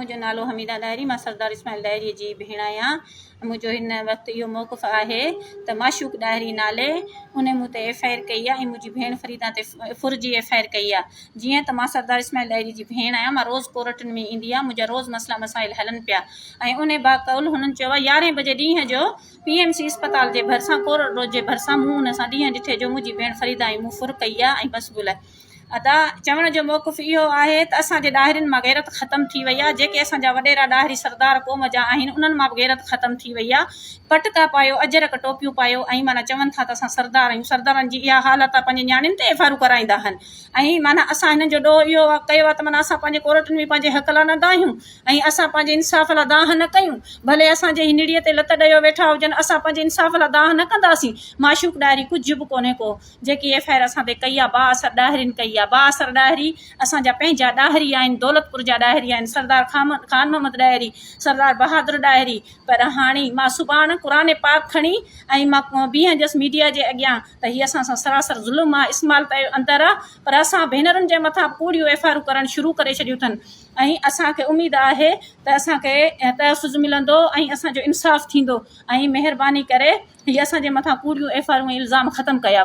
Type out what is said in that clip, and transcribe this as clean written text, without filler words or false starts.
منهنجو نالو حميده ڏاهري مان سردار اسماعيل ڏاهري جي ڀيڻ آهيان منهنجو هن وقت اهو موقف آهي ته معشوق ڏاهري نالي ان مون تي ايف I R ڪئي آهي ۽ منهنجي ڀيڻ فريده تي ڦر جي ايف I R ڪئي آهي جيئن ته مان سردار اسماعيل ڏاهري جي ڀيڻ آهيان مان روز ڪورٽن ۾ ايندي آهيان منهنجا روز مسئلا مسائل هلن پيا ۽ ان باقول هنن چيو آهي يارهين بجي ڏينهن جو پي ايم سي اسپتال جي ڀرسان ڪورٽ روڊ جي ڀرسان مون ان سان ڏينهن ڏٺي جو منهنجي ڀيڻ فريده ۽ مون ڦر ڪئي آهي ۽ بس گل ادا چوڻ جو موقف اهو آهي ته اسان جي ڏاهرين مان غيرت ختم ٿي وئي آهي جيڪي اسان جا وڏيرا ڏاهري سردار قوم جا آهن انهن مان به غيرت ختم ٿي وئي آهي پٽڪا پايو اجرڪ ٽوپيون پايو ۽ معنيٰ چون ٿا ته اسان سردار آهيون سردارن جي اها حالت آهي پنهنجي نياڻين تي افارون ڪرائيندا آهن ۽ معنيٰ اسان هنن جو ڏوهه اهو ڪيو آهي ته معنيٰ اسان پنهنجي ڪورٽن ۾ پنهنجي حق لاء نه دانهيون ۽ اسان پنهنجي انصاف لاء دانهن نه ڪيون ڀلي اسان جي هنڙيء تي لت ڏيو ويٺا هجن اسان پنهنجي انصاف لاء دانهن نه ڪنداسين معشوق ڏاهري ڪجهه به ڪونهي ڪو جيڪي ايف I R اسان تي ڪئي آ بااثر ڏاهرين ڪئي آ بااثر ڏاهري اسان جا پنهنجا ڏاهري آهن دولتپور جا ڏاهري آهن سردار خان محمد ڏاهري سردار بهادر ڏاهري پر هاڻي مان سڀاڻ قرآن پاڪ کڻي ۽ مان بيهنديس ميڊيا جي اڳيان ته هي اسان سان سراسر ظلم آ اسمال ته اندر آ پر اسان ڀينرن جي مٿان به ڪوڙيون ايف I آرون ڪرڻ شروع ڪري ڇڏيون اٿن ۽ اسان کي اميد آهي ته اسان کي تحفظ ملندو ۽ اسان جو انصاف ٿيندو ۽ مهرباني ڪري هي اسان جي مٿان ڪوڙيون ايف I آرون ۽ الزام ختم ڪيا.